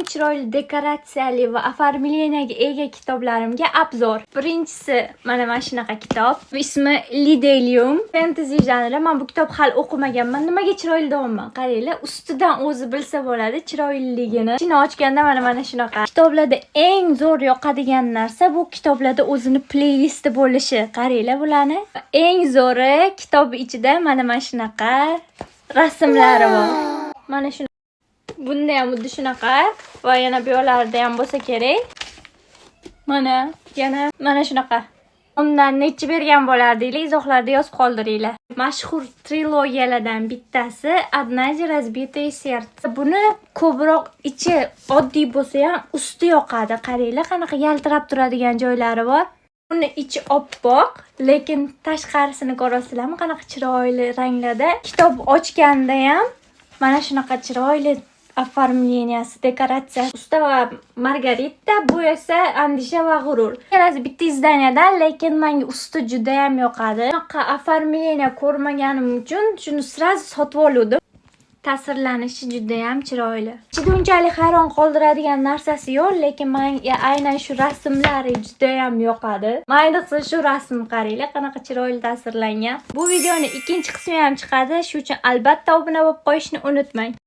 Eng chiroyli dekoratsiyali va оформления ga ega kitoblarimga обзор. Birinchisi mana shunaqa kitob. Ismi Lidelium. Fantasy janri. Men bu kitob hali o'qimaganman. Nimaga chiroyli deyapman? Qaranglar, ustidan o'zi bilsa bo'ladi chiroyliligini. Ichini ochganda mana shunaqa. Kitoblarda eng zo'r yoqadigan narsa bu kitoblarda o'zini playlisti bo'lishi. Qaranglar bularni. Eng zo'ri, kitob ichida mana shunaqa rasmlari bor. Mana shu, bunda ham xuddi shunaqa va yana bu yoqlarida ham bo'lsa kerak. Mana yana mana shunaqa. Undan nechi bergan bo'lardinglar? Izohlarda yozib qoldiringlar. Mashhur trilogiyalardan bittasi "Однажды разбитое сердце". Buni ko'proq ichi oddiy bo'lsa ham, usti yoqadi. Qaranglar, qanaqa yaltirab turadigan joylari bor. Uni ichi oppoq, lekin tashqarisini ko'rasizlarmi, qanaqa chiroyli ranglarda. Kitob ochganda ham mana shunaqa chiroyli оформления si, dekoratsiya. "Usta va Margarita", bu esa "Andisha va g'urur". Ikkalasi bitta издания dan, lekin menga usti juda ham yoqadi. Bunaqa оформление ko'rmaganim uchun shuni сразу sotib oluvdim. Tasvirlanishi juda ham chiroyli. Ichida unchalik hayron qoldiradigan narsasi yo'q, lekin menga aynan shu rasmlari juda ham yoqadi. Ayniqsa shu rasm, qaranglar, qanaqa chiroyli tasvirlangan. Bu videoni ikkinchi qismi ham chiqadi, shu uchun albatta obuna bo'lib qo'yishni unutmang.